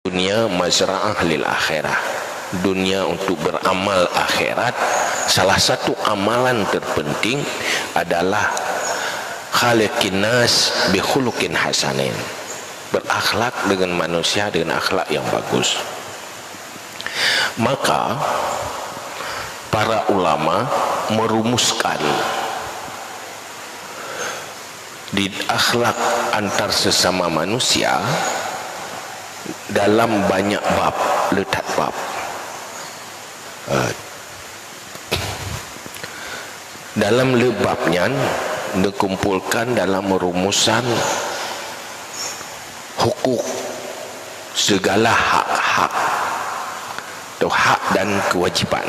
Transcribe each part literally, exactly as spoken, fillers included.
Dunia mazra'ah lil akhirah. Dunia untuk beramal akhirat. Salah satu amalan terpenting adalah khaliqin nas bi khuluqin hasanin. Berakhlak dengan manusia dengan akhlak yang bagus. Maka para ulama merumuskan di akhlak antar sesama manusia dalam banyak bab, le that bab. Eh, dalam le bab nyan dikumpulkan dalam rumusan hukuk, segala hak-hak atau hak dan kewajiban.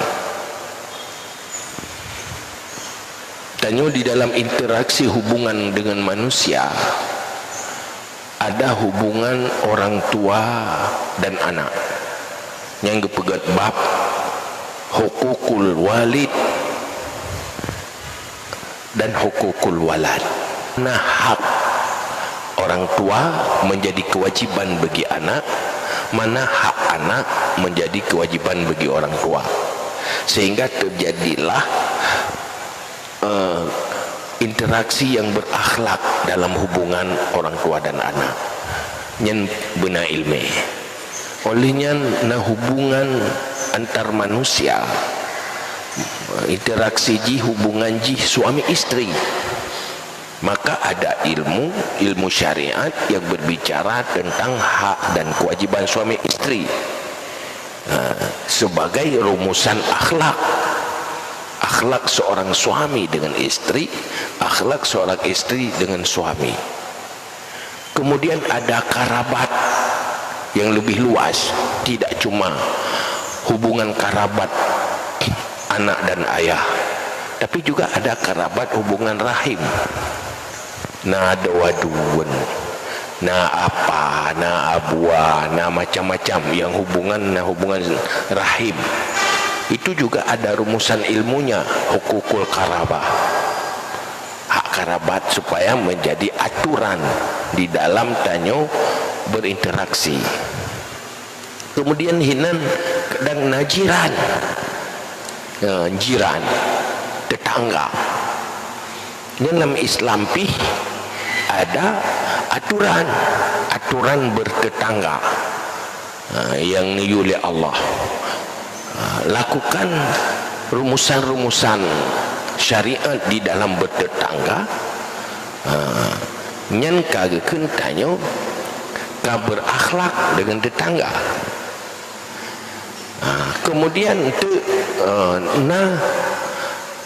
Tanyoe di dalam interaksi hubungan dengan manusia, ada hubungan orang tua dan anak. Nyang geupeugét bab hukukul walid dan hukukul walad. Mana hak orang tua menjadi kewajiban bagi anak, mana hak anak menjadi kewajiban bagi orang tua. Sehingga terjadilah, eh, interaksi yang berakhlak dalam hubungan orang tua dan anak. Nyan beuna ilmu. Oleh nyan, na hubungan antar manusia, interaksi jih, hubungan jih suami isteri. Maka ada ilmu, ilmu syariat yang berbicara tentang hak dan kewajiban suami isteri. Ha, sebagai rumusan akhlak. Akhlak seorang suami dengan isteri, akhlak seorang isteri dengan suami. Kemudian ada karabat yang lebih luas, tidak cuma hubungan karabat anak dan ayah, tapi juga ada karabat hubungan rahim. Na dua duen, na apa, na abua, na macam-macam yang hubungan, na hubungan rahim. Itu juga ada rumusan ilmunya, hukukul karabah. Hak karabat supaya menjadi aturan di dalam tanyoe berinteraksi. Kemudian hinan kadang na jiran. Ya, jiran, tetangga. Dalam Islam pih ada aturan, aturan bertetangga. Ha, yang neuyue lé Allah. Ha, lakukan rumusan-rumusan syariat di dalam bertetangga. Ha, nyan ka geukheun tanyoe ka berakhlak dengan tetangga. Ha, kemudian tu, eh, na,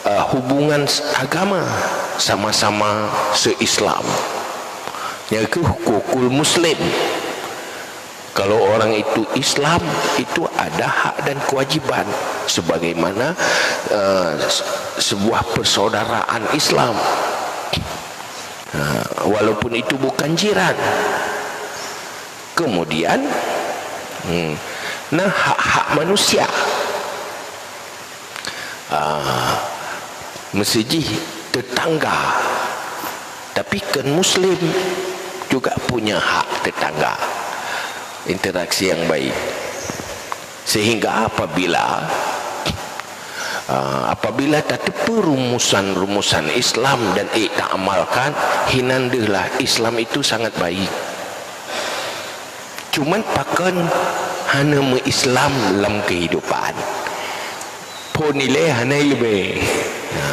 eh, hubungan s-, agama sama-sama se-Islam. Nyan keuh hukukul muslim. Kalau orang itu Islam, itu ada hak dan kewajiban sebagaimana, eh, se-, sebuah persaudaraan Islam. Ha, walaupun itu bukan jiran. Kemudian, hmm, na hak-hak manusia. Ah, meuseujih tetangga, tapi kon muslim juga punya hak tetangga. Interaksi yang baik. Sehingga apabila, ah, apabila tateupeue rumusan-rumusan Islam dan ék taamalkan, hinan deuh lah Islam itu sangat baik. Cuman pakon hana meu-Islam lam kehidupan. Phon ilée hana ileumé. Ha.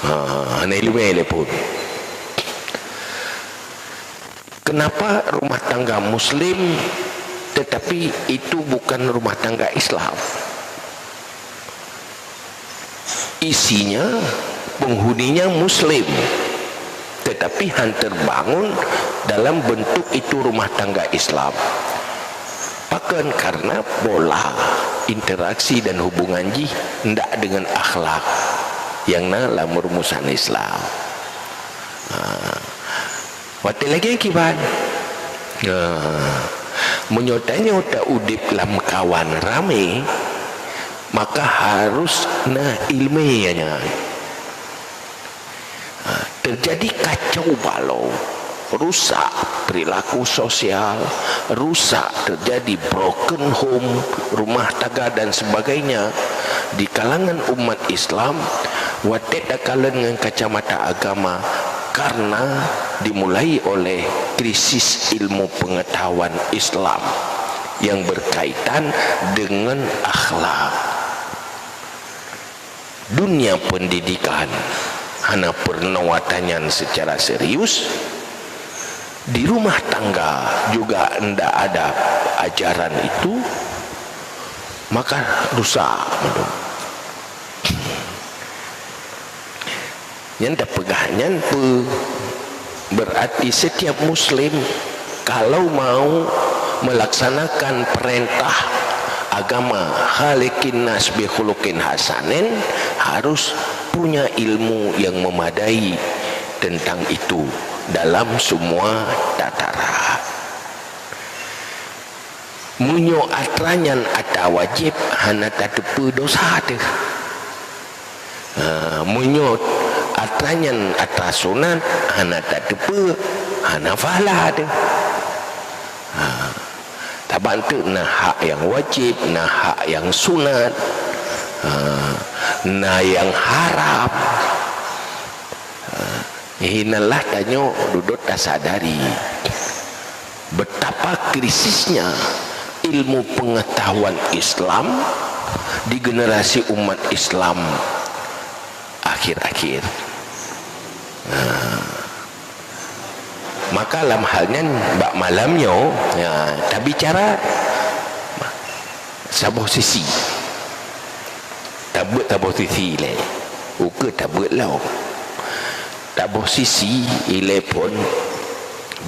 Ha, hana ileumé lé phon. Kenapa rumah tangga muslim tetapi itu bukan rumah tangga Islam? Isinya, penghuninya muslim, tetapi han terbangun dalam bentuk itu rumah tangga Islam. Pakon? Karena pola interaksi dan hubungan jih ndak dengan akhlak nyang na lam rumusan Islam. Ha. Watée lagée kiban. Nah, meunyoe tanyoe ta udeb lam kawan ramé, maka harus na ileumé nyan. Ha, teujadi kacau balau, rusak perilaku sosial, rusak, terjadi broken home, rumah tangga dan sebagainya di kalangan umat Islam, watèe takalon ngon kacamata agama, karena dimulai oleh krisis ilmu pengetahuan Islam yang berkaitan dengan akhlak. Dunia pendidikan hana peurunoe atra nyan secara serius. Di rumah tangga juga ndak ada ajaran itu, maka rusak mandum. Nyan tapeugah nyan peue? Berarti setiap muslim kalau mau melaksanakan perintah agama, khaliqin nas bi khuluqin hasanin, harus punya ilmu yang memadai tentang itu dalam semua tataran. Meunyoe atra nyan atra wajéb, hana tateupeue dosa teuh. Ha, meunyoe atra nyan atra sunat, hana tateupeue, hana pahala teuh. Ha, sabab teuk na hak nyang wajéb, na hak nyang sunat, ha, na nyang haram. Ha, hinalah tanyoe dudoe tasadari betapa krisisnya ilmu pengetahuan Islam di generasi umat Islam akhir-akhir. Nah, maka lam hal nyan bak malam nyoe, ya, tabicara saboh sisi. Tabeuet saboh sisi ilèe. Ukeue tabeuet lom. Saboh sisi ilèe phon,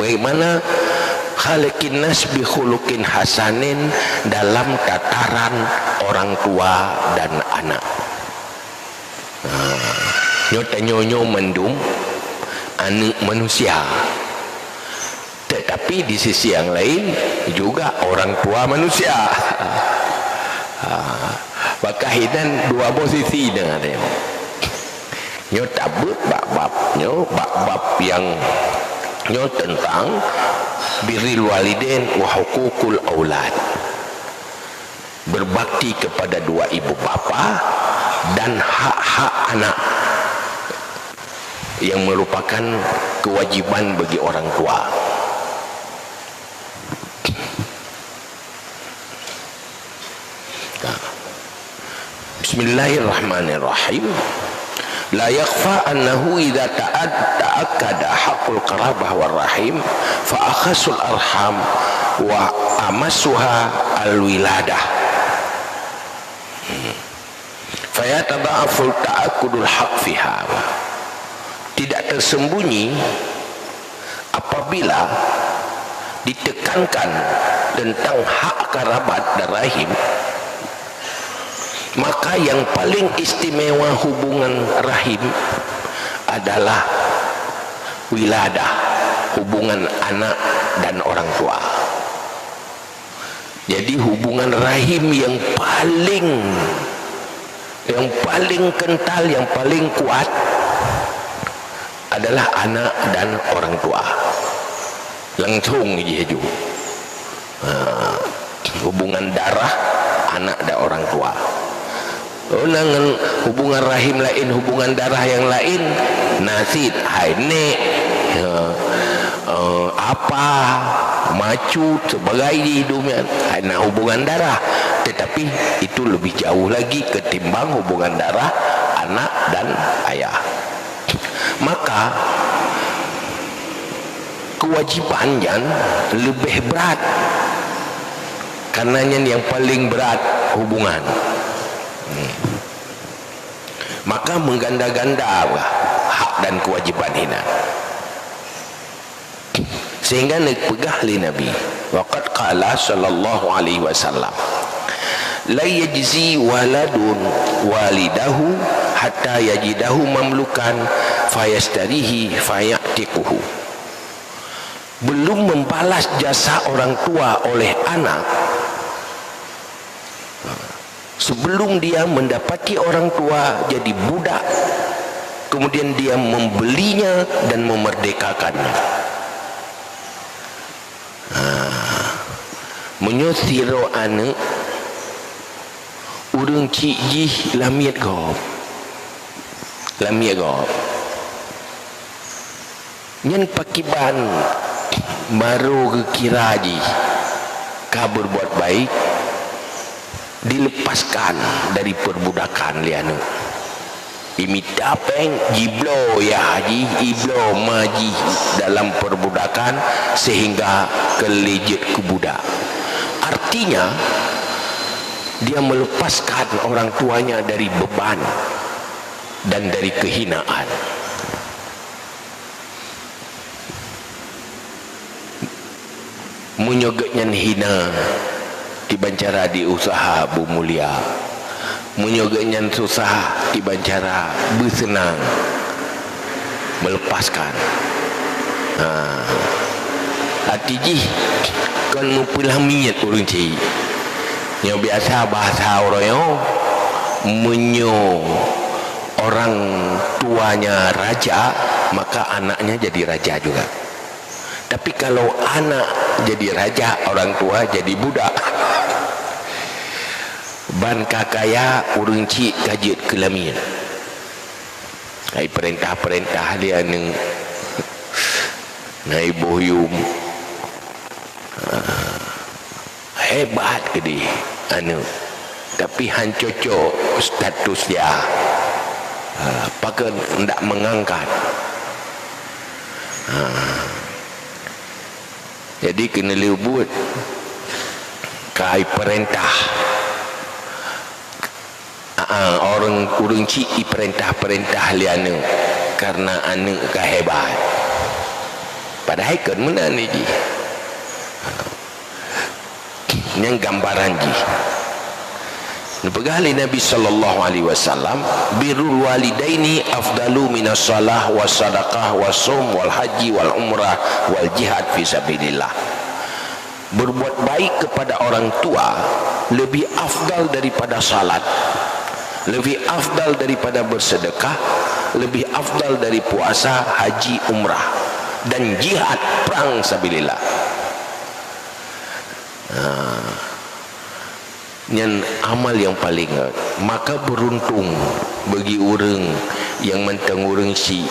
bagaimana khaliqin nas bi khuluqin hasanin dalam tataran orang tua dan anak. Ha, nyoe tanyoe nyoe mandum aneuk manusia. Tetapi di sisi yang lain juga orang tua manusia. Ha, maka hinan dua boh sisi deungon nyoe. Nyoe tabeuet bak bab nyoe, bak bab nyang nyoe tentang birrul walidain wa huququl aulad. Berbakti kepada dua ibu bapa dan hak-hak anak yang merupakan kewajiban bagi orang tua. Nah. Bismillahirrahmanirrahim. La yakhfa annahu idza ta'ad-, ta'akkada haqqul qarabah war rahim, fa akhassul arham wa amassuha al-wiladah. Hmm. Fayatadha'afu ta'akkudul haqq fiha. Tidak tersembunyi apabila ditekankan tentang hak kerabat dan rahim, maka yang paling istimewa hubungan rahim adalah wiladah, hubungan anak dan orang tua. Jadi, hubungan rahim yang paling, yang paling kental, yang paling kuat adalah anak dan orang tua. Langsung jih aju. Ha, hubungan darah anak dan orang tua. Oh, na ngon hubungan rahim laén, hubungan darah nyang laén, na cit hai nék, ya, eh, apa, macut, sebagai di hidup nyan, hai na hubungan darah. Tetapi itu lebih jauh lagi ketimbang hubungan darah anak dan ayah. Maka, kewajiban nyan leubeh brat, karena nyan nyang paléng brat hubungan. Hmm. Maka meuganda-ganda hak dan kewajiban hinan. Sehingga neupeugah lé Nabi, wa qad qala sallallahu alaihi wasallam, "La yajzi waladun walidahu hatta yajidahu mamlukan fayashtarihi faya'tiquhu." Belum membalas jasa orang tua oleh anak, sebelum dia mendapati orang tua jadi budak, kemudian dia membelinya dan memerdekakannya. Meunyoe sidroe aneuëk, ureuëng chik jih lamiet gob. Lamiet gob. Nyan pakiban barô geukira jih ka berbuat baik, dilepaskan dari perbudakan lé aneuëk. Imita péng, jibloe yah jih, ibloe ma jih dalam perbudakan sehingga keu lé jeuet keu budak. Artinya, dia melepaskan orang tuanya dari beban dan dari kehinaan. Meunyoe geuhnyan hina, kiban cara diuseuha beumulia. Meunyoe geuhnyan susah, kiban cara beuseunang, meulepaskan. Ha. Até jih kon meupeulamiet ureuëng chik. Nyoe biasa bahasa uroe nyoe, meunyoe orang tuanya raja, maka anaknya jadi raja juga. Tapi kalau anak jadi raja, orang tua jadi budak. Ban ka kaya, ureuëng chik ka jeuet keu lamiet. Hai peurintah-peurintah lé aneuëk, hai boh yum. Ah. Hebat keudeh aneuëk, tapi han cocok status dia. Ha, pakon ndak meungangkat. Ha. Jadi keuneulheueh buet kai peurintah. Ah, ureuëng, ureuëng chik ipeurintah-peurintah lé aneuëk, kareuna aneuëk ka hebat. Padahai kon meunan jih. Nyang gambaran jih. Neupeugah lé Nabi sallallahu alaihi wasallam, "Birrul walidaini afdalu minas shalah was sadaqah was shaum wal haji wal umrah wal jihad fi sabilillah." Berbuat baik kepada orang tua lebih afdal daripada salat, lebih afdal daripada bersedekah, lebih afdal dari puasa, haji, umrah, dan jihad perang sabilillah. Ha. Nyan amal nyang paleng rot. Maka beruntung bagi ureuëng nyang mantong ureuëng chik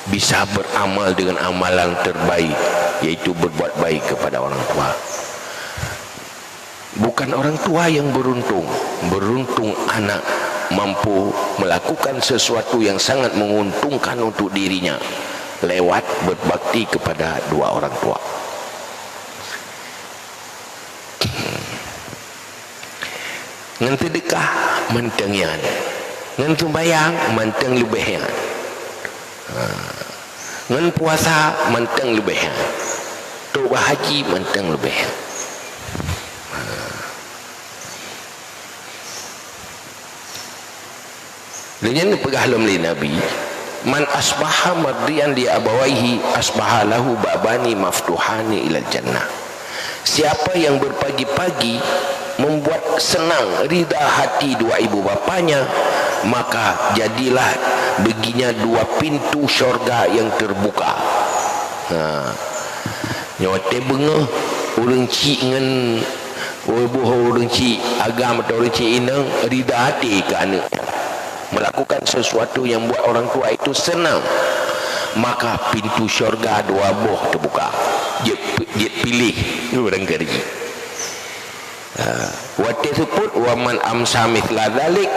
bisa beramal dengan amalan terbaik, yaitu berbuat baik kepada orang tua. Bukan orang tua yang beruntung, beruntung anak mampu melakukan sesuatu yang sangat menguntungkan untuk dirinya lewat berbakti kepada dua orang tua. Ngon seudeukah mantong nyan, ngon sumbayang mantong leubeh nyan, ha, ngon puasa mantong leubeh nyan, trok bak haji mantong leubeh nyan. Ha. Lheueh nyan neupeugah lom lé Nabi, "Man asbaha mardiyan li abawaihi, asbaha lahu babani maftuhani ilal jannah." Siapa yang berpagi-pagi membuat senang rida hati dua ibu bapanya, maka jadilah baginya dua pintu syurga yang terbuka. Ha. Nyoe watée beungoh ureuëng chik ngon Oi, boh ureuëng chik agam atau ureuëng chik inong rida até keu aneuëk nyan, melakukan sesuatu yang buat orang tua itu senang, maka pintu syurga dua boh teubuka. Jeuet, jeuet piléh ureuëng keudroe. Ha, watée seupôt, "Wa man amsa mithla dzalik,"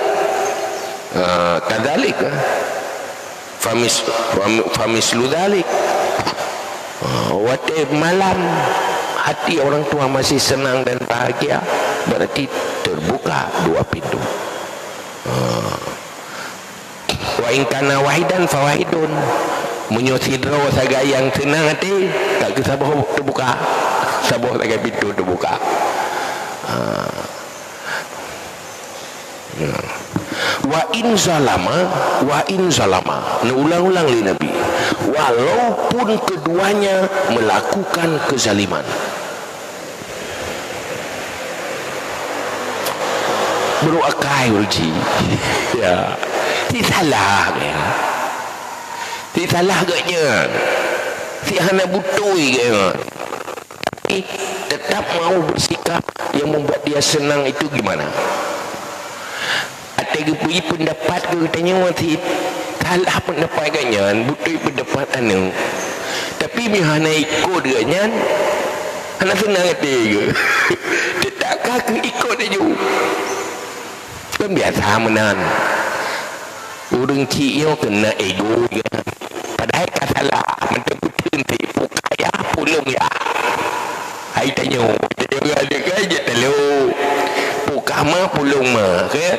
ha, kadzalik, ha. Famis-, fam-, famislu dzalik. Ha, watée malam hati orang tua masih senang dan bahagia, berarti terbuka dua pintu. Ha. Wa in kana wahidan fawahidun. Meunyoe sidroe sagai nyang senang até, ka kheueh saboh teubuka. Saboh sagai pintu teubuka. Ha. Wa in zalama, wa in zalama. Neuulang-ulang lé Nabi. Walaupun keduanya melakukan kezaliman. Brôk akai ureuëng chik. Ya. Ti salah, ya. Ti salah geuh nyan. Ti hana beutôi geuh nyan. Tapi tetap mau bersikap yang membuat dia senang itu gimana? Até geupeuji pendapat geutanyoe cit, salah pendapat geuh nyan, beutôi pendapat aneuk. Tapi meunyo hana ikot geuh nyan, hana seunang até geuh. Teutap ka keuh ikot laju. Kan biasa meunan. Ureueng chik nyoe keuneuk ego geuh. Padahai ka salah, meuteupeuteun cit, peue kah yah, peue lôn yah. Hai tanyoe, tanyoe aneuk kan jeuet talo. Peue kah ma, peue lôn ma, kan?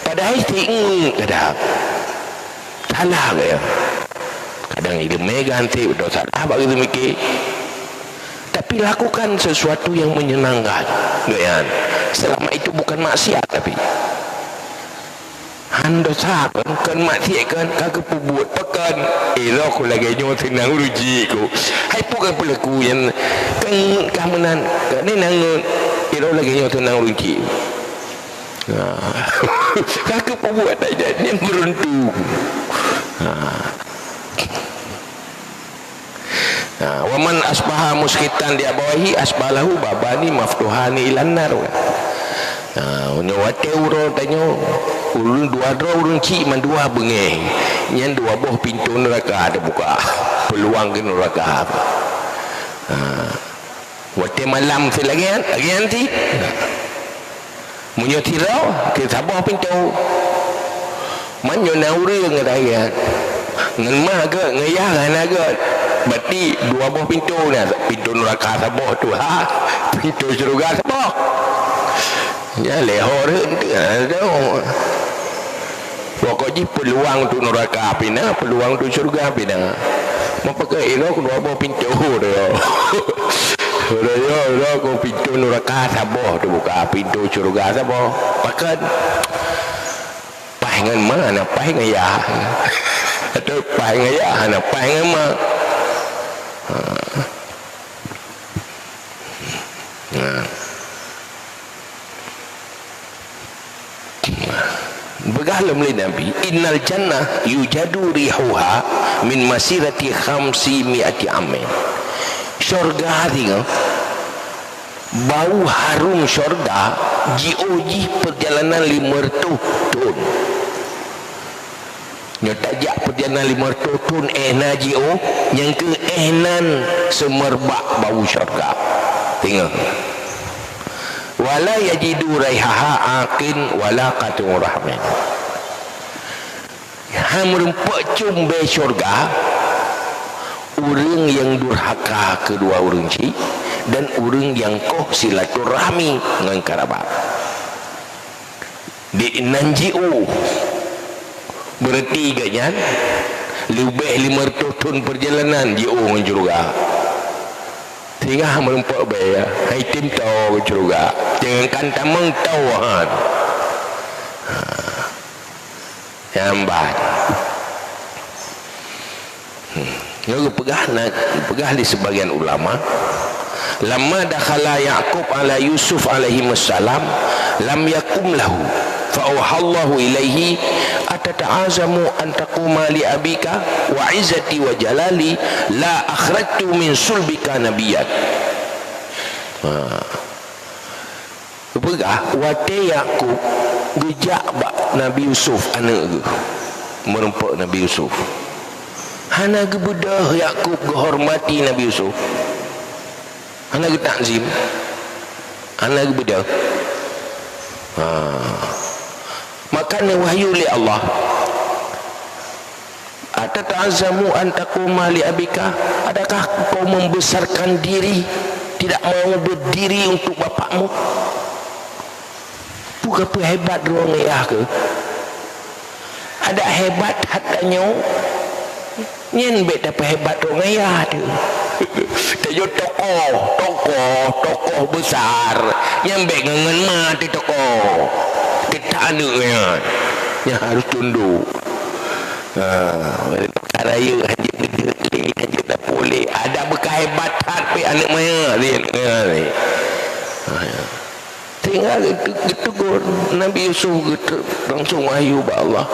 Padahai si ngeut kadang. Salah gaya. Kadang ileumé ganti, udah salah bak geuteumiké. Tapi lakukan sesuatu yang menyenangkan. Gaya. Selama itu bukan maksiat tapi. Han dosa kan, kan maksiat kan, ka geupeubuet pekan. Ilok lagée nyoe seunang ureueng chik ku. Hai peue kan peulaku nyan, kan ka meunan, kan ni nangeut. Ilok lagée nyoe seunang ureueng chik. Ha. Ka geupeubuet saja, nyan beuruntung. Ha. Ha, "Wa man asbaha muskhitan li abawaihi asbaha lahu babani maftuhani ilan nar." Ha, nyoe watée uroe tanyoe, ureueng dua droe ureueng chik mandua beungéh, nyan dua boh pintoe neuraka teubuka, peuluang keu neuraka. Ha, watée malam silagée nyan, lagée nyan cit. Meunyoe sidroe, keu saboh pintoe. Man nyoe na ureueng rakyat. Ngon ma geuh, ngon yah hana geuh. Berarti dua boh pintoe na, pintoe neuraka saboh tu, ha? Pintoe syeuruga saboh. Nyan lé ho rhot tu, ha, tu. Pokok jih peuluang tu neuraka pih na, peuluang tu syeuruga pih na. Meupeugah ilok dua boh pintoe tu. Uroe nyoe, uroe nyoe pintoe neuraka saboh teubuka, pintoe syeuruga saboh. Pakon? Paih ngon ma, hana paih ngon yah. Atau paih ngon yah, hana paih ngon ma. Ha. Ha. Peugah lom lé Nabi, "Innal jannah yujadu rihuha min masirati khamsi mi'ati amin." Syurga singoh, bau harôm syurga jiôh jih peurjalanan limong reutôh thon. Nyoe tajak peurjalanan limong reutôh thon éh na jiôh, nyang keuh éh nan seumeureumbak bau syurga. Teungoh. "Wala yajidu raihaha aqin wala qati'u rahmin." Han meurumpok com bée syurga ureueng nyang durhaka keu dua ureueng chik dan ureueng nyang koh silaturahmi ngon karabat. Di nan jiôh. Beureuti geuh nyan, leubeh limong reutôh thon peurjalanan jiôh ngon syeuruga. Singoh meurumpok bée, hai tem toe ngon syeuruga. Jangankan tamong toe han. Ha. Nyan ban. Hmm. Nyoe geupeugah na, geupeugah lé seubagian ulama, "Lamma dakhala Ya'qub ala Yusuf alaihimassalam, lam yaqum lahu, fa auhallahu ilaihi, atata'azamu an taquma li abika, wa izzati wa jalali la akhrajtu min sulbika nabiyyan." Ha. Geupeugah, watée Yakub geujak bak Nabi Yusuf, aneuëk geuh, meurumpok Nabi Yusuf, hana geubeudôh Yakub geuhormati Nabi Yusuf, hana geutakzim, hana geubeudôh. Ha. Maka neuwahyu lé Allah, "Atata'azamu an taquma li abika? Adakah kau membesarkan diri, tidak mau berdiri untuk bapakmu?" Peue ka peuhebat droe ngon yah keuh? Adak hebat that tanyoe, nyan bék tapeuhebat droe ngon yah teuh. Tanyoe tokoh, tokoh, tokoh besar, nyan bék ngon, ngon ma teuh tokoh. Teutak aneuëk nyan, nyan harôh tundok. Ha, ka rayeuk hanjeuet geudeuek lé, hanjeuet tapôh lé. Adak beuka hebat that pih aneuëk manyak lé, ha, lé. Ha, ya. Sehingga geutu-, geutegur Nabi Yusuf geutu-, langsung wahyu bak Allah.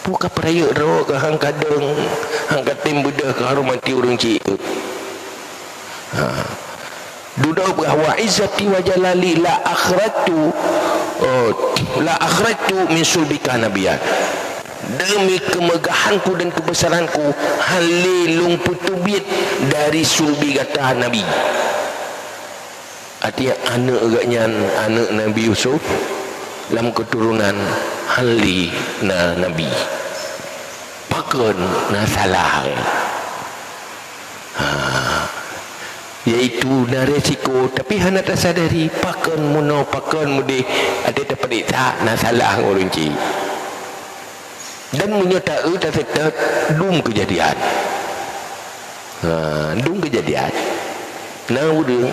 Peue ka peurayeuk droe keuh han ka dong, han ka tem beudôh keuhormati ureuëng chik. Ha. Dudoe peugah, "Wa izzati wa jalali la akhrajtu, oh, la akhrajtu min sulbika nabiyyan." Demi kemegahanku dan kebesaranku, hán lé lôn peuteubiet dari sulbi gata nabi. Artinya, aneuëk geuh nyan, aneuëk Nabi Yusuf, lam keuturonan hán lé na nabi. Pakon na salah? Ha. Yaitu na resiko, tapi hana tasadari pakon meunoe, pakon meudeh, até tapeuriksa na salah ngon ureuëng chik. Dan meunyoe taeu taseutôt, dum keujadian. Ha, dum keujadian. Na ureuëng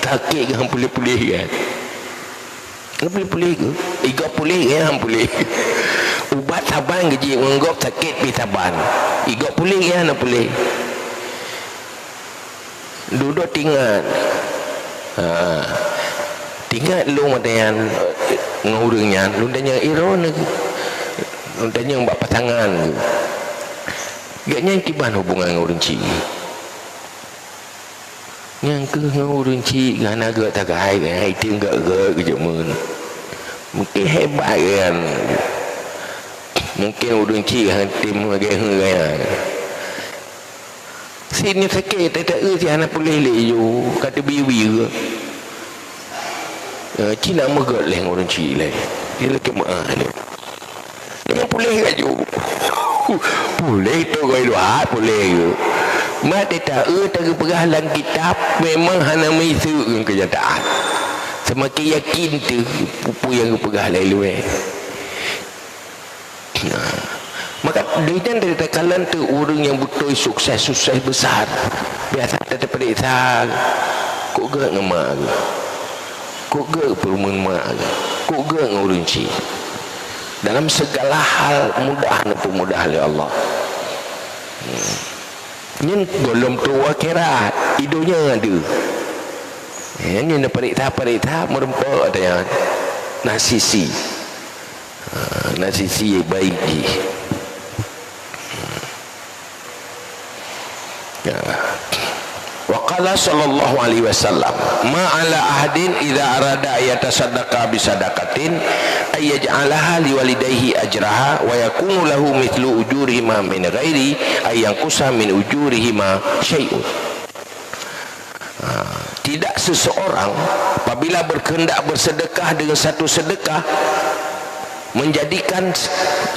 sakét geuh han puléh-puléh kan. Hana puléh-puléh geuh. Igop puléh geuh han puléh. Ubat saban geujik ngon gop sakét pih saban. Igop puléh geuh hana puléh. Dudoe tingat. Ha. Tingat lôn watée nyan, ngon ureuëng nyan, lôn tanyong, "Droeneuh?" Lôn tanyong bak pasangan. Gobnyan kiban hubungan ngon ureuëng chik? Nyan keuh ngon ureuëng chik, hana gét sagai, hai tem gét-gét keu jameun. Mungken hebat kan. Mungken ureuëng chik han tem lagée heueh gaya. Sinoe sakét, teuta eu si hana puléh lé yue, ka teubiwi geuh. Eh, cina meugét lé ngon ureuëng chik lé. Dia lagi maah lé. Nyan puléh laju. Puléh tu goi dua puléh geuh. Mak teuta eu tageupeugah lam kitab memang hana meuiseuk ngon keunyataan. Seumaken yakin teuh peue-peue nyang geupeugah lé luweh. Nah, maka dari nyan dari takalon teuh ureuëng nyang beutôi sukses-sukses besar. Biasa teuta peuriksa, kok gét ngon mak geuh? Kok gét peurumoh mak geuh? Kok gét ngon ureuëng chik? Dalam segala hal mudah neupeumudah lé Allah. Hmm. Nyan gohlom trok akhirat, i donya deuh. Ya, nyan pareksa-pareksa meureumpok ata nyan. Na sisi. Ha, na sisi baik jih. Ya. Wa qala sallallahu alaihi wasallam, "Ma ala ahadin idza arada an yatasaddaqa bi sadaqatin ay yaj'alaha liwalidayhi ajraha wa yakunu lahu mithlu ujurihima min ghairi ay yanqusa min ujurihima syai'un." Ha, tidak seseorang apabila berkehendak bersedekah dengan satu sedekah, menjadikan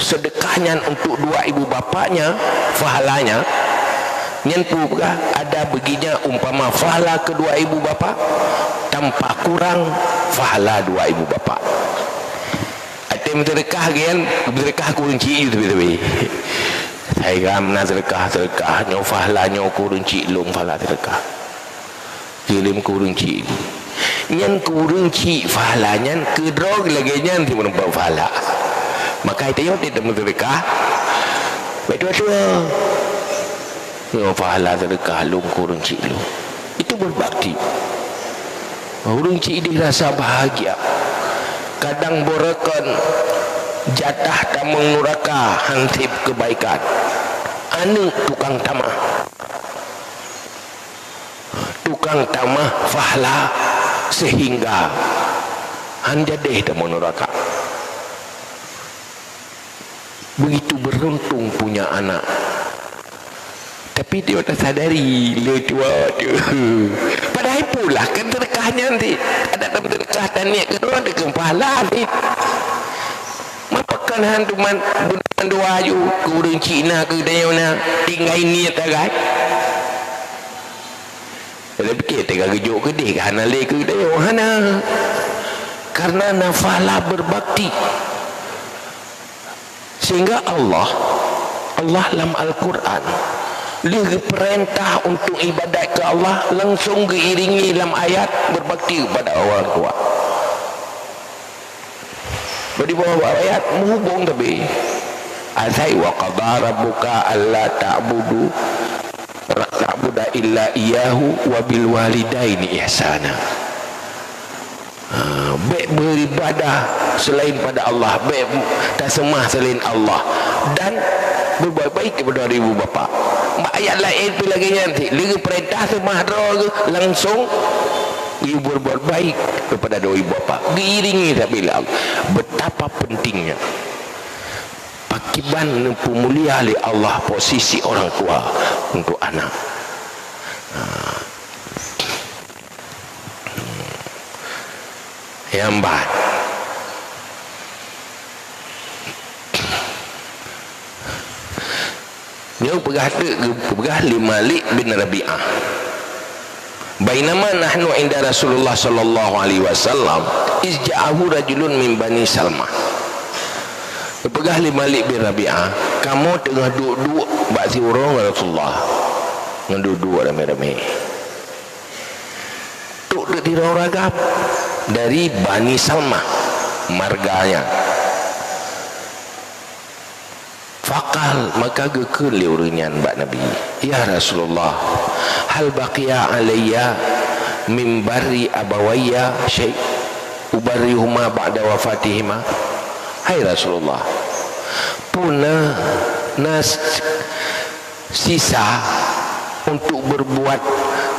sedekah nyan untuk dua ibu bapaknya, pahalanya, nyan peue peugah, ada baginya umpama pahala kedua ibu bapa, tanpa kurang pahala dua ibu bapa. Até meusedekah gen, meusedekah keu ureueng chik ju teubi-teubi. Sai gram na sedekah, sedekah nyoe pahala nyoe keu ureueng chik lôn pahala sedekah. Kirém keu ureueng chik. Nyan keu ureueng chik pahala nyan, keu droe lagèe nyan cit meureumpok pahala. Maka tanyoe teuh meusedekah, bèk tuha-tuha. Nyoe pahala sedekah lôn keu ureueng chik lôn. Itu berbakti. Ureueng chik idéh rasa bahagia. Kadang beureukon jatah tamong nuraka hansép keubaikan. Aneuk tukang tamah. Tukang tamah pahala sehingga han jadéh tamong nuraka. Begitu beruntung punya anak. Tapi dia tak sadari, le tua tu. Padahai pula kan sedekah nyan ti. Ada dalam sedekah taniet ke doa dekat pahala ti. Mapakan han tuman bulan dua aju ke ureueng chik na ke dayah na tinggai niet agak. Dia fikir teuka geujok keudeh, hana lé keu tanyoe, hana. Karena na pahala berbakti. Sehingga Allah, Allah lam Al-Quran, lheueh geupeurintah untuk ibadat keu Allah, langsung geuiringi lam ayat berbakti kepada orang tua. Bak di bawah ayat meuhubung tapi. Asai wa qada rabbuka alla ta'budu, ta'buda illa iyyahu wa bil walidaini ihsana. Ha, bèk beribadah selain pada Allah, bèk taseumah selain Allah, dan berbuat baik kepada ibu bapa. Bak ayat laén pih lagèe nyan cit, lheueh geupeurintah seumah droe geuh langsung Yue berbuat baik kepada dua ibu bapa, geuiringi sabé lé Allah. Betapa pentingnya. Pakiban neupeumulia lé Allah posisi orang tua untuk anak. Ha. Nyang ban. Nyoe peugah teuk geupeugah lé Malik bin Rabi'ah. Bainama nahnu inda Rasulullah sallallahu alaihi wasallam, iz ja'ahu rajulun min Bani Salmah. Geupeugah lé Malik bin Rabi'ah, kamoe teungoh duek-duek bak siuroe ngon Rasulullah. Ngon duek-duek ramé-ramé. Trok teuk sidroe ureueng agam dari Bani Salmah marganya. Faqal, maka geukheun lé ureueng nyan bak Nabi, "Ya Rasulullah, hal baqiya alayya min barri abawayya syai' ubarrihuma ba'da wafatihima?" Hai Rasulullah, peue na, na sisa untuk berbuat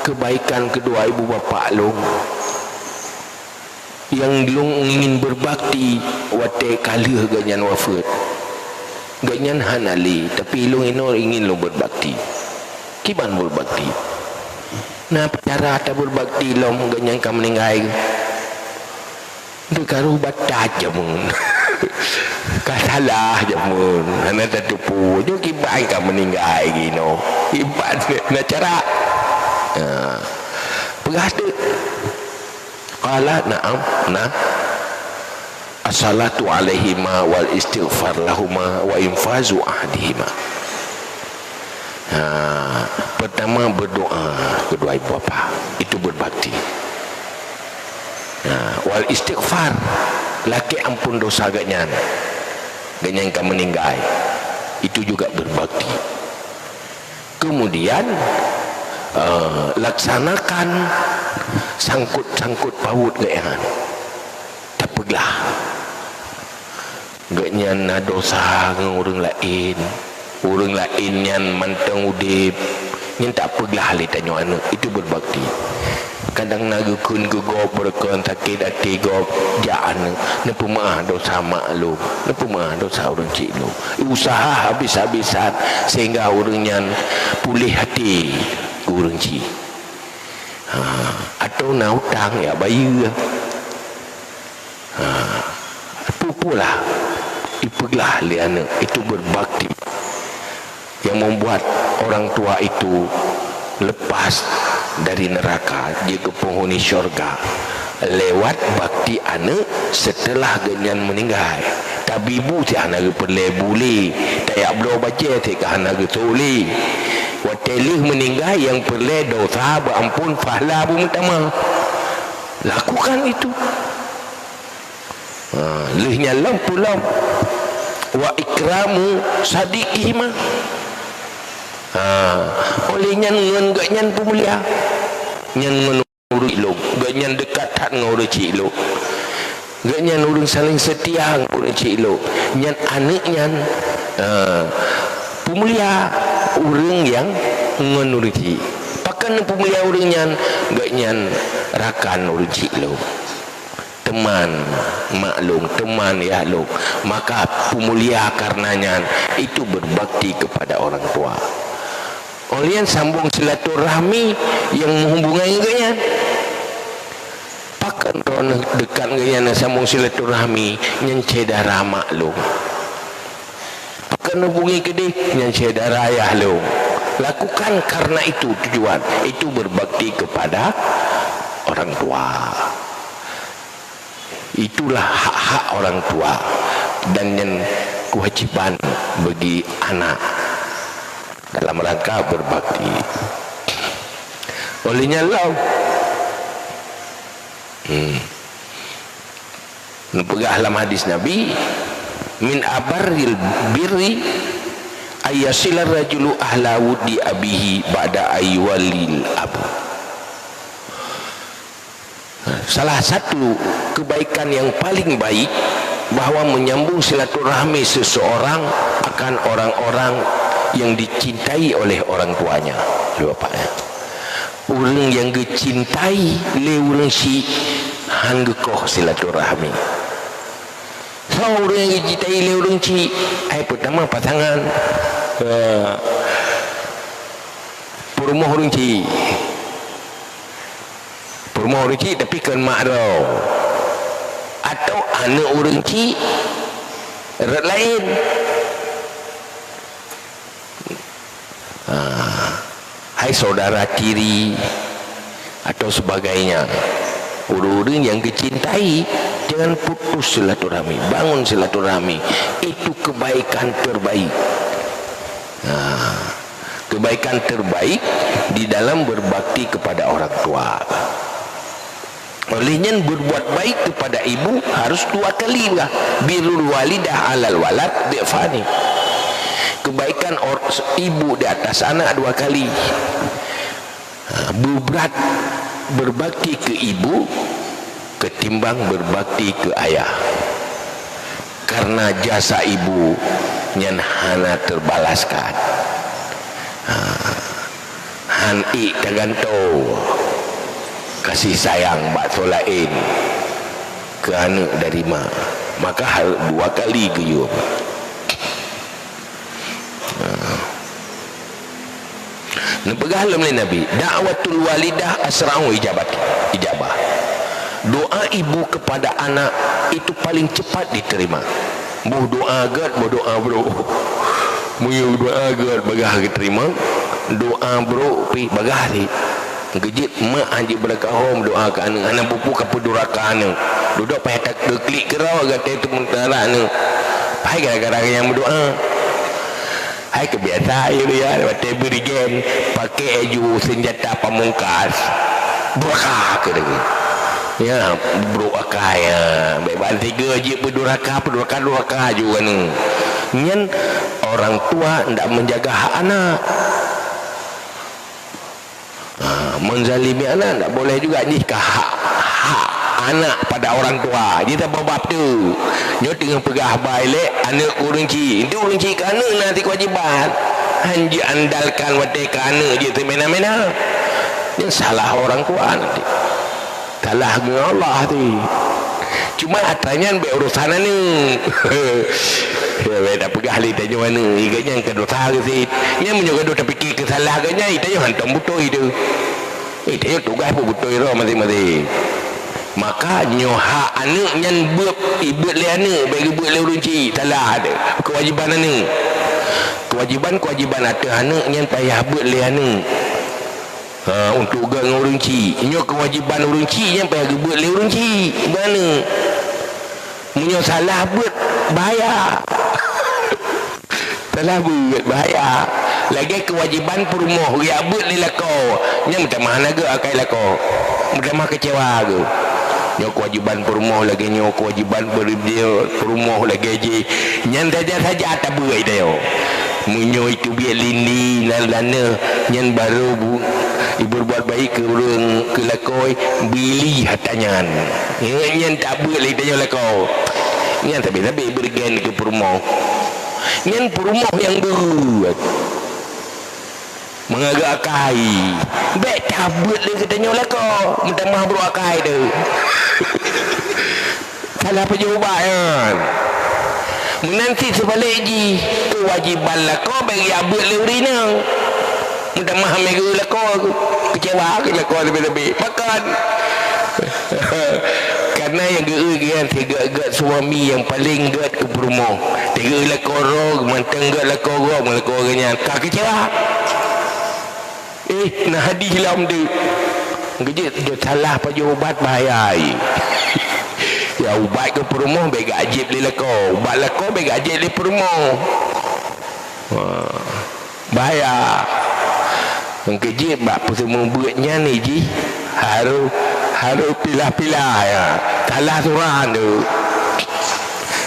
kebaikan kedua ibu bapak lôn, nyang lôn ingin berbakti watée ka lheueh gobnyan wafeuet. Gobnyan hana lé, tapi lôn inoe ingin lôn berbakti. Kiban berbakti? Na peue cara taberbakti lom gobnyan ka meuninggai? Teukaru batat jameun. Ka salah jameun. Hana tateupeue. Nyoe kiban ka meuninggai ginoe. Kiban na cara. Ha. Peugah teuk. Qala, "Na'am, na. As-salatu alaihima wal istighfar lahuma wa infazu ahdihima." Ha, pertama berdoa kedua ibu bapa, itu berbakti. Ha, wal istighfar, lakée ampun dosa gobnyan, gobnyan ka meuninggai, itu juga berbakti. Kemudian, eh, laksanakan sangkut-sangkut paut gobnyan. Tapeuglah. Gobnyan na dosa ngon ureueng laén. Ureueng laén nyan mantong udeb, nyan tapeuglah lé tanyoe aneuëk, itu berbakti. Kadang na geukheun keu gob, beureukan sakét até gob, jak aneuëk, neupeumeuáh dosa mak lôn, neupeumeuáh dosa ureueng chik lôn. Usaha habis-habisan sehingga ureueng nyan puléh até keu ureueng chik. Ha, atau na utang, ya bayeue. Ha, pupulah, ipeuglah lé aneuëk, itu berbakti yang membuat orang tua itu lepas dari neraka, jeuet keu penghuni syurga lewat bakti aneuëk setelah gobnyan meuninggai. Tabi bu cit hana geupeureulée bu lé, tajak bloe bajée cit ka hana geusôk lé. Watée lheueh meuninggai nyang peureulée dosa beuampon, pahala beumeutamah. Lakukan itu. Ha, lheueh nyan lom peulom. Wa ikramu sadiqihima. Ha, oleh nyan ngon gobnyan peumulia. Nyan ngon ureueng chik lôn, gobnyan deukat that ngon ureueng chik lôn. Gobnyan ureueng saléng seutia ngon ureueng chik lôn. Nyan aneuëk nyan, ha, peumulia ureueng nyang ngon ureueng chik. Pakon neupeumulia ureueng nyan? Gobnyan rakan ureueng chik lôn. Teman mak lôn, teman yah lôn, maka peumulia kareuna nyan, itu berbakti kepada orang tua. Óh lheueh nyan sambông silaturahmi nyang meuhubungan ngon gobnyan. Pakon droeneueh deukat ngon gobnyan sambông silaturahmi? Nyan syedara mak lôn. Pakon hubungi keudeh? Nyan syedara yah lôn. Lakukan karena itu tujuan, itu berbakti kepada orang tua. Itulah hak-hak orang tua dan nyan kewajiban bagi anak dalam rangka berbakti. Oleh nyan lom, hmm, neupeugah lam hadis Nabi, "Min abarril birri ayyasilar rajulu ahla wuddi abihi ba'da ayyuwallil abu." Salah satu kebaikan yang paling baik bahwa menyambung silaturahmi seseorang akan orang-orang yang dicintai oleh orang tuanya, oleh bapaknya. Ureuëng nyang geucintai lé ureuëng chik han geukoh silaturahmi. Soe ureuëng nyang geucintai lé ureuëng chik? Hai, peutama pasangan, eh, peurumoh ureuëng chik. Peurumoh ureuëng chik tapi kon mak droe. Atau aneuëk ureuëng chik rot laén. Ah, hai saudara tiri atau sebagainya. Ureuëng-ureuëng nyang geucintai, jangan putus silaturahmi, bangun silaturahmi. Itu kebaikan terbaik. Ah, kebaikan terbaik di dalam berbakti kepada orang tua. Oleh nyan, berbuat baik kepada ibu harus dua kali bah. Birrul walidah alal walad dhifani. Kebaikan or-, ibu di atas anak dua kali. Ha, beubrat berbakti ke ibu ketimbang berbakti ke ayah. Karena jasa ibu nyan hana terbalaskan. Ha. Han ék tagantoe kasih sayang bak soe laén keu aneuëk dari ma, maka harôh dua kali geuyue. Neupeugah lom lé Nabi, "Da'watul walidah asra'u ijabat, ijabah." Doa ibu kepada anak itu paling cepat diterima. Boh doa gét, boh doa brok. Meunyoe doa gét bagah geuteurimong, doa brok pih bagah cit. Geujeuet mak hanjeuet beureukaho meudoa keu aneuëk, hana peue-peue ka peuduraka aneuëk. Dudoe payah takliklik keudroe gata teumeutara aneuëk. Hai gara-gara nyang meudoa. Hai keubiasa, ya, ya, watée beurigen, pakai ju senjata pamungkas. Duraka keu lagée. Ya, brok akai, ya. Baik bantiga jeuet beuduraka, beuduraka, duraka ju aneuëk. Nyan orang tua ndak menjaga hak anak. Ha, menzalimi anak ndak boleh juga, jih ka hak, hak anak pada orang tua. Jih saboh bab tu. Nyoe teungoh peugah bai lé aneuëk ureuëng chik. Itu ureuëng chik keu aneuëk na sikewajiban. Han jiandalkan watée keu aneuëk jih seumena-mena. Nyan salah orang tua nanti. Salah ngon Allah tu. Cuma atra nyan bék urosan aneuëk. Ya, bék tapeugah lé tanyoe aneuëk, ié geuhnyan ka dosa geusit. Nyan meunyoe gadoh tapike keu salah geuhnyan, itanyoe hantom beutôi tu. Itanyoe tugaih peubeutôi droe maséng-maséng. Maka nyoe hak aneuëk nyan beuet, ibeuet lé aneuëk, bék geubeuet lé ureuëng chik, salah tu. Keuwajiban aneuëk. Keuwajiban-keuwajiban ateueh aneuëk nyan payah beuet lé aneuëk. Ha, untuk gét ngon ureuëng chik. Nyoe keuwajiban ureuëng chik nyang payah geubeuet lé ureuëng chik. Bagaimana? Meunyoe salah beuet, bahaya. Salah beuet, bahaya. Lagée keuwajiban peurumoh, geujak beuet lé lakoe. Nyan meutamah hana gét akai lakoe. Meutamah keucewa geuh. Nyoe keuwajiban peurumoh lagée nyoe, keuwajiban peurumoh lagée jih. Nyan saja-saja tabeuet tanyoe. Meunyoe teubiet lindi nan laneue nyan barô bu-, iberbuat baik keu ureuëng keu lakoe, bili hareuta nyan. Nyan tabeuet lé tanyoe lakoe. Nyan sabe-sabe beureugen keu peurumoh. Nyan peurumoh nyang beuet. Meungaga akai. Bék tabeuet lé geutanyoe lakoe, meutamah brok akai tu. Salah pajoh ubat nyan. Meunan cit seubalek jih, keuwajiban lakoe bék geujak beuet lé ureuëng inong. Meutamah meugeue lakoe, keucewa keu lakoe leubeh-leubeh. Pakon? Karena nyang geu-eu geuh nyan sigét-gét suami nyang paleng gét keu peurumoh. Teugét lakoe droe, mantong gét lakoe gob ngon lakoe geuh nyan. Ka keucewa. Eh, na hadih lom tu. Geujeuet salah pajoh ubat bahaya. Ya, ubat keu peurumoh bék geujieb lé lakoe. Ubat lakoe bék geujieb lé peurumoh. Wah. Bahaya. Nyang keu jeuet bak peuseumeubeuet nyan jih harôh, harôh pilah-pilah, ya. Salah surah tu.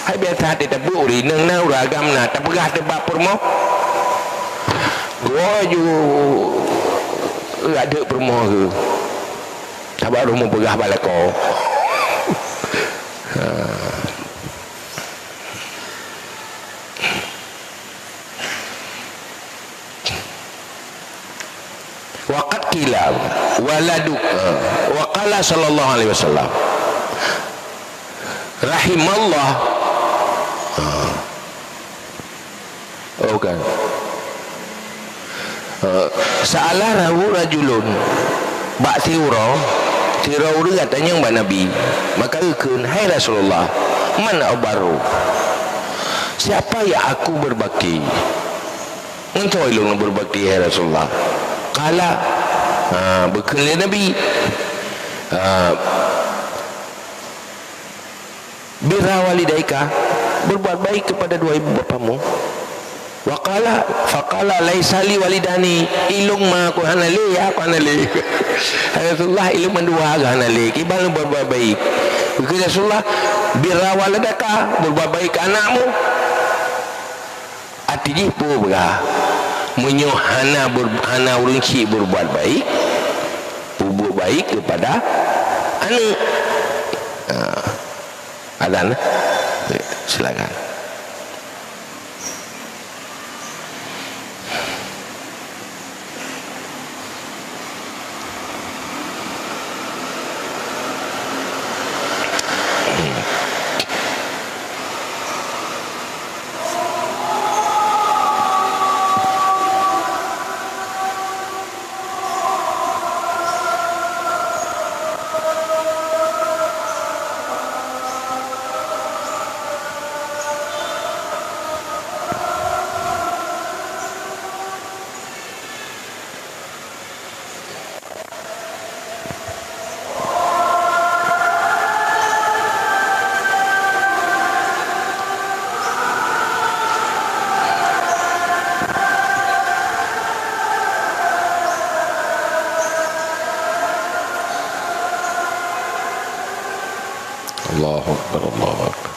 Hai biasa teutabeuet ureuëng inong na, ureuëng agam na, tapeugah teuh bak peurumoh. Geuwoe ju radeuk peurumoh tu. Saban ureuëng meupeugah bak lakoe. Ha. Wa qad qila, Laduk. Ha. Wa qala sallallahu alaihi wasallam. Rahimallah. Ha. Oh, kan. Eh, sa'ala lahu rajulun, bak siuroe, siuroe ureuëng geutanyong bak Nabi. Maka geukheun, "Hai Rasulullah, man abarru? Siapa yang aku berbakti? Ngon soe lôn berbakti, hai Rasulullah?" Qala, ha, geukheun lé Nabi, ha, "Birra walidaika, berbuat baik kepada dua ibu bapamu." Wa qala, fa qala, "Laisa li walidani, ilôn ma ku hana lé, ya, ku hana lé." "Hai Rasulullah, ilôn mandua ku hana lé, kiban lôn berbuat baik?" Geukheun Rasulullah, "Birra waladaka, berbuat baik ke anakmu." Arti jih peue peugah? Meunyoe hana ber-, hana ureuëng chik berbuat baik, berbuat baik kepada aneuk. Ha. Azan, eh? Silakan. Allahu Akbar, Allahu Akbar.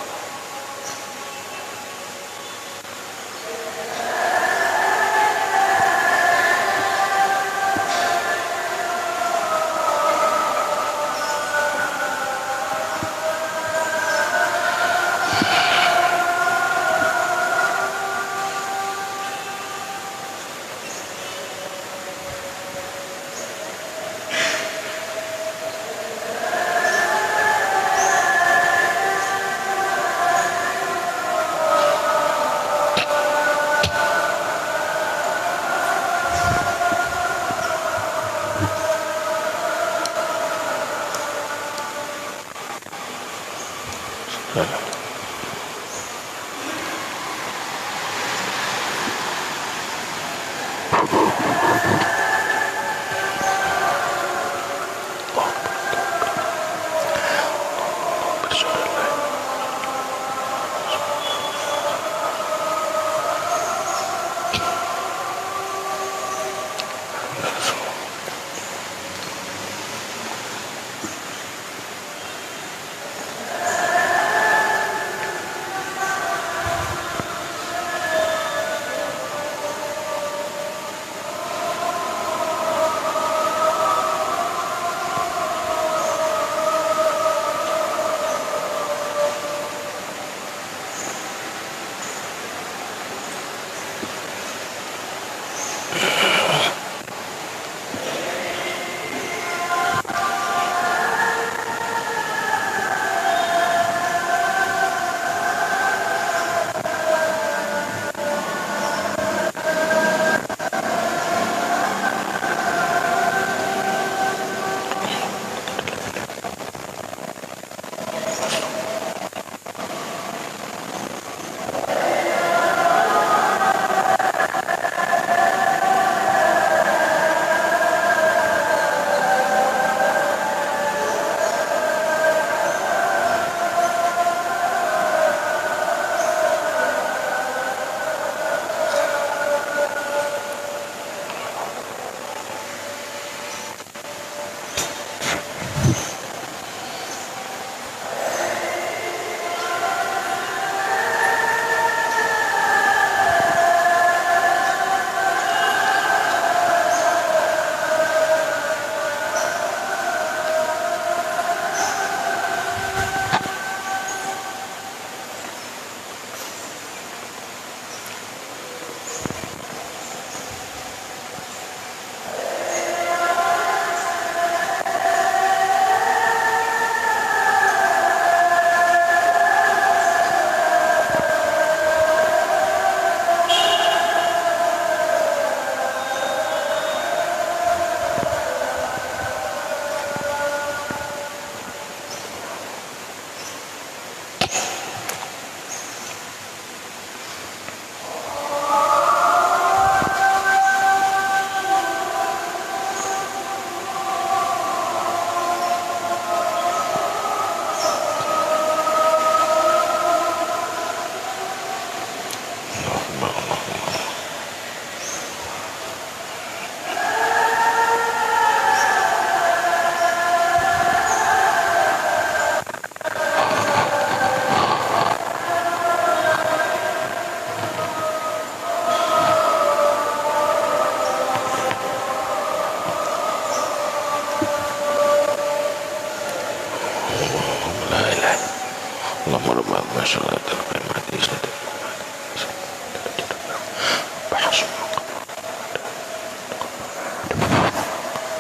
Allahumma rabbana shalata qiyamati shalata.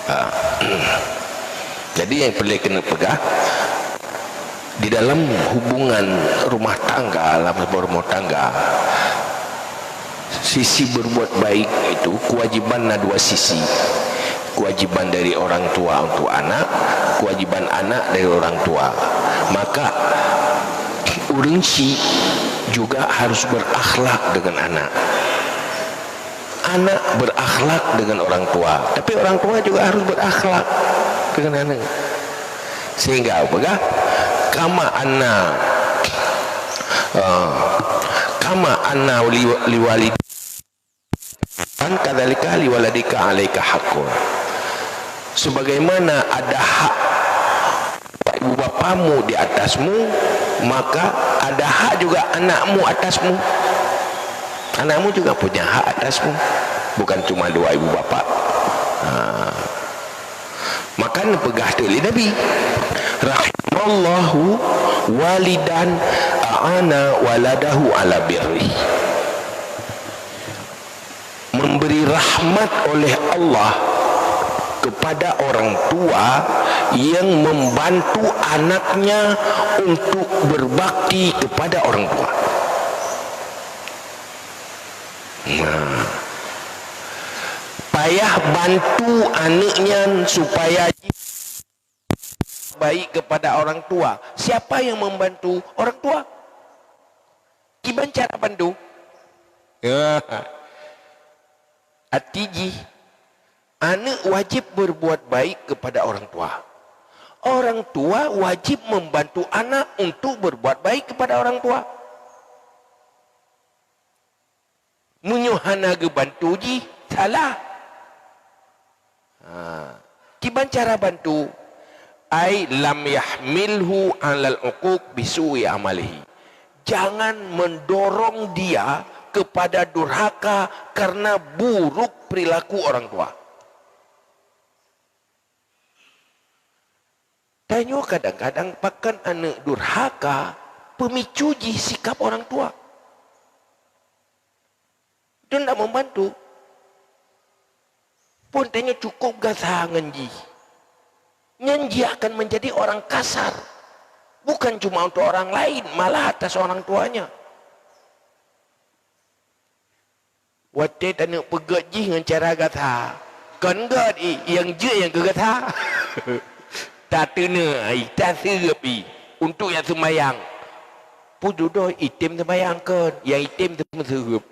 Ah. Jadi nyang peureulée keuneuk peugah, di dalam hubungan rumah tangga, dalam sebuah rumah tangga, sisi berbuat baik itu kewajiban na dua sisi. Kewajiban dari orang tua untuk anak, kewajiban anak dari orang tua. Maka ureuëng syik juga harus berakhlak dengan anak. Anak berakhlak dengan orang tua, tapi orang tua juga harus berakhlak dengan anak. Sehingga peugah, kama anna, ah, kama anna li, liwalid dan kadzalika liwaladika alaika haqqun. Sebagaimana ada hak ibu bapamu di atasmu, maka ada hak juga anakmu atasmu. Anakmu juga punya hak atasmu. Bukan cuma dua ibu bapa. Ha. Maka neupeugah teuk lé Nabi, "Rahimallahu walidan a'ana waladahu ala birri." Memberi rahmat oleh Allah kepada orang tua yang membantu anaknya untuk berbakti kepada orang tua. Nah, payah bantu aneuk nyan supaya baik kepada orang tua. Siapa yang membantu? Orang tua. Kiban cara bantu? Ya. Arti jih, aneuk wajib berbuat baik kepada orang tua. Orang tua wajib membantu anak untuk berbuat baik kepada orang tua. Meunyoe hana geubantu jih, salah. Ha. Kiban cara bantu, ai lam yahmilhu alal uquq bisu'i amalihi. Jangan mendorong dia kepada durhaka karena buruk perilaku orang tua. Tanyoe kadang-kadang pakon aneuk durhaka, pemicu jih sikap orang tua. Itu ndak membantu. Pun tanyoe cukup gasa ngon jih. Nyan jih akan menjadi orang kasar. Bukan cuma untuk orang lain, malah atas orang tuanya. Watée taneuk peugét jih ngon cara gata, kon gét i, nyang jeuet nyang keu gata. Tateuna i, taseurup i, untuk nyang seumayang. Peududoe item seumayang kon, nyang item teumeuseureup.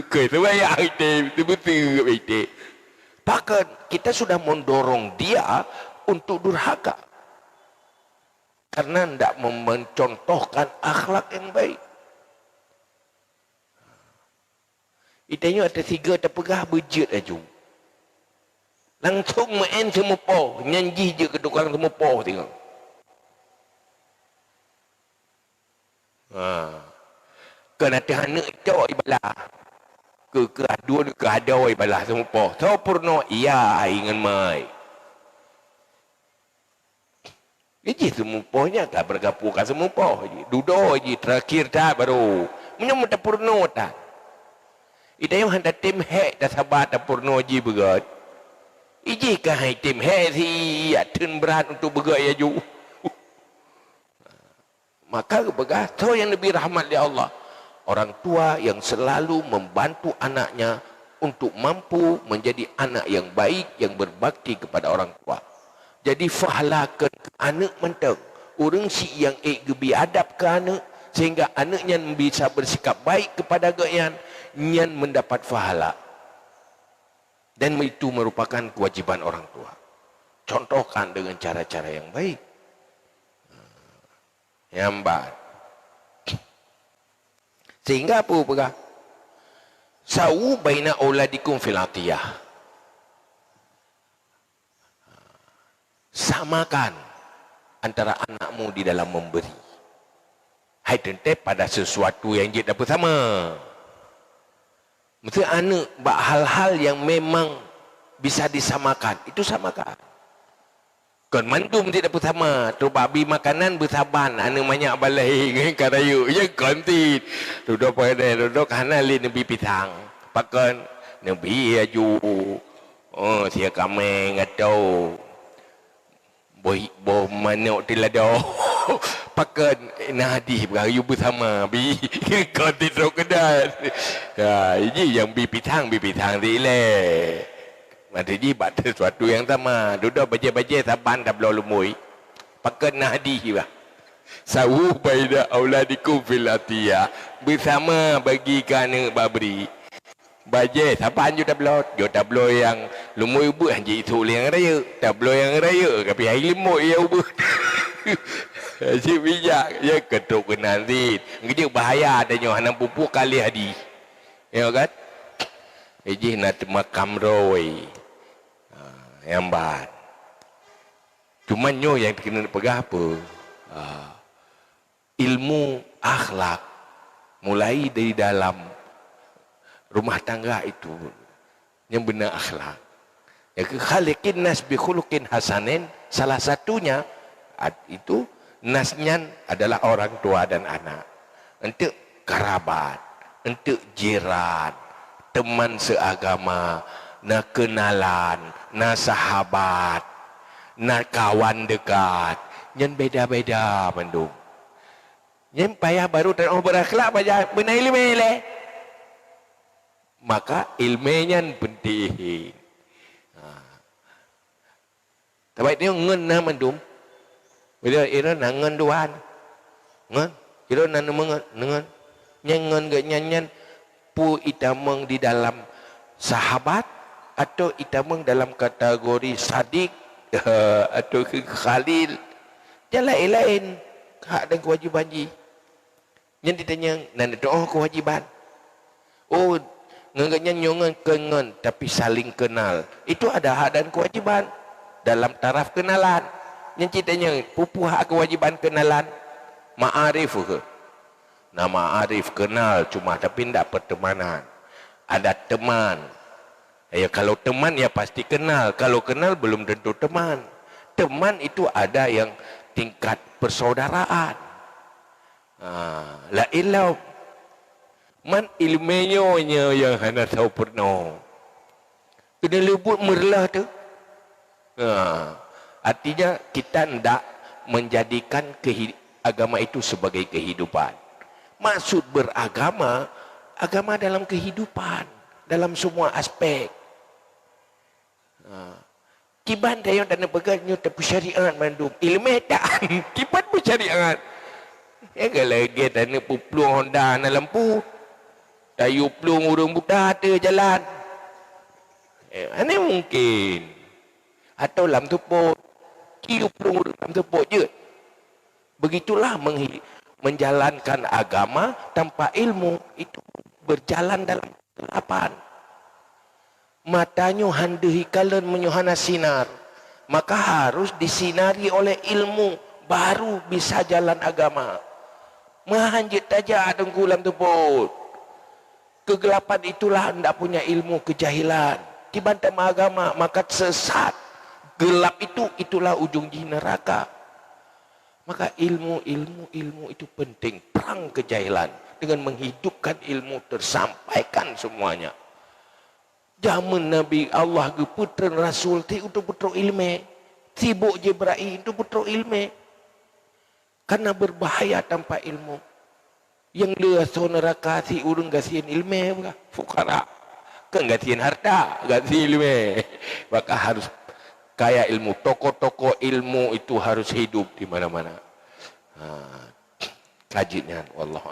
Keu seumayang item, teumeuseureup item. Pakon kita sudah mendorong dia untuk durhaka. Karena ndak mem-, mencontohkan akhlak yang baik. Itanyoe ateueh sigoe tapeugah beujeuet laju. Langsong meu'en seumupoh, nyan jih jeuet keu tukang seumupoh singoh. Ha. Keu na teuh aneuk cok ibalah. Keu, keu aduen keu adoe ibalah seumupoh. Soe peurunoe, iya ai ngon mai. Ijih seumupoh nyan ka beureugapu ka seumupoh jih. Dudoe jih teurakhier that baru. Meunyoe meutapeurunoe that. Itanyoe hana tem hék tasaba tapeurunoe jih beugét. Ijih ka hai tem hék siat theun brat untuk beugét laju. Maka geupeugah, soe nyang neubri rahmat lé Allah? Orang tua yang selalu membantu anaknya untuk mampu menjadi anak yang baik, yang berbakti kepada orang tua. Jadi, pahala keu aneuk mantong. Ureuëng syiek nyang ék geubri adab keu aneuk, sehingga aneuk nyan bisa bersikap baik kepada gobnyan, nyan mendapat pahala. Dan itu merupakan kewajiban orang tua. Contohkan dengan cara-cara yang baik. Nyang ban. Sehingga apa peugah? "Sawu baina auladikum fil atiyah." Samakan antara anakmu di dalam memberi. Hai teuntée pada sesuatu nyang jeuet dapeuet sama. Meuseu aneuk bak hal-hal nyang memang bisa disamakan, itu samakan. Kon mandum tidak beusama, trok bak bi makanan beusaban, aneuk manyak balai ngon ka rayeuk, ya kon cit. Dudoe pada dudoe hana lé neubi pisang. Pakon? Neubi aju. Oh, sia kameng atau boh, boh manok teulado. Pakon? Na hadih berayu beusama bi. Kon cit trok keunan. Ya, iji nyang bi pisang, bi pisang cit lé. Maksud jih bak sesuatu nyang sama. Dudoe bajée-bajée saban tabloe lumboi. Pakon na hadih bah. Sawu baina auladikum fil atiyah. Beusama bagi keu aneuk babri. Bajée saban jeuet tabloe. Jeuet tabloe nyang lumboi ubeut hanjeuet isok lé nyang rayeuk. Tabloe nyang rayeuk ka pih hai limok ya ubeut. Cit bijak, ya keutrok keunan cit. Geujeuet bahaya tanyoe hana pupuk kali hadih. Ya kan? Ijih na teuma kamroi. Ha, nyang ban. Cuma nyoe nyang keuneuk peugah apa? Ha, ilmu akhlak mulai dari dalam rumah tangga itu nyang beuna akhlak. Ya, khaliqin nas bi khuluqin hasanin, salah satunya ad-, itu nas nyan adalah orang tua dan anak. Enteuk karabat, enteuk jiran, teman seagama, na kenalan, na sahabat, na kawan dekat, nyan beda-beda mandum. Nyan payah baru tanoh berakhlak, payah beuna ileumèe lé. Maka ileumèe nyan penting. Ha. Tabai nyoe ngon na mandum. Bila ira na ngon dua. Ngon, ira na ngon, ngon. Nyang ngon geuh nyan, nyan peue itamong di dalam sahabat atau itamong dalam kategori sadiq atau khalil. Nyan laén-laén hak dan kewajiban jih. Nyan ditanyong, na neutu'oh keuwajiban. Oh, ngon geuh nyan nyoe ngon, kon ngon, tapi saling kenal. Itu ada hak dan kewajiban dalam taraf kenalan. Nyan cit tanyong, peue-peue hak kewajiban kenalan? Ma'arif keuh. Na ma'arif, kenal cuma, tapi ndak pertemanan. Ada teman. Ya, kalau teman, ya pasti kenal. Kalau kenal, belum tentu teman. Teman itu ada yang tingkat persaudaraan. Ha, laén lom. Man ileumèe nyoe, nyoe nyang hana soe peurunoe. Keuneuk lé buet meureuloh teuh. Ha, artinya kita ndak menjadikan kehi-, agama itu sebagai kehidupan. Maksud beragama, agama dalam kehidupan, dalam semua aspek. Ha. Kiban tanyoe taneuk peugah nyoe tapeusyariat mandum. Ileumèe tan, kiban peusyariat. Ya, ka lagèe taneuk peuplueng honda hana lampu. Tayue plueng ureueng buta ateueh jalan. Eh, hana mungkin. Atau lam seupôt. Tayue plueng ureueng lam seupôt jeuet. Begitulah menghi-, menjalankan agama tanpa ilmu itu berjalan dalam kegelapan. Mata nyoe han deuh ikalon meunyoe hana sinar, maka harus disinari oleh ilmu, baru bisa jalan agama. Meuhan jeuet tajak teungku lam seupôt. Kegelapan itulah ndak punya ilmu, kejahilan. Kiban teuma agama, maka sesat. Gelap itu, itulah ujung jih neraka. Maka ilmu, ilmu, ilmu itu penting. Perang kejahilan dengan menghidupkan ilmu, tersampaikan semuanya. Jameun Nabi Allah geupeutreun rasul ti untuk peutrok ileumèe. Sibok Jibril untuk peutrok ileumèe. Karena berbahaya tanpa ilmu. Nyang le asoe neuraka si ureueng gasien ileumèe bukan? Fukara. Kon gasien harta, gasien ileumèe. Maka harus kaya ilmu. Tokoh-tokoh ilmu itu harus hidup di mana-mana. Ha. Ka jeuet nyan, wallahu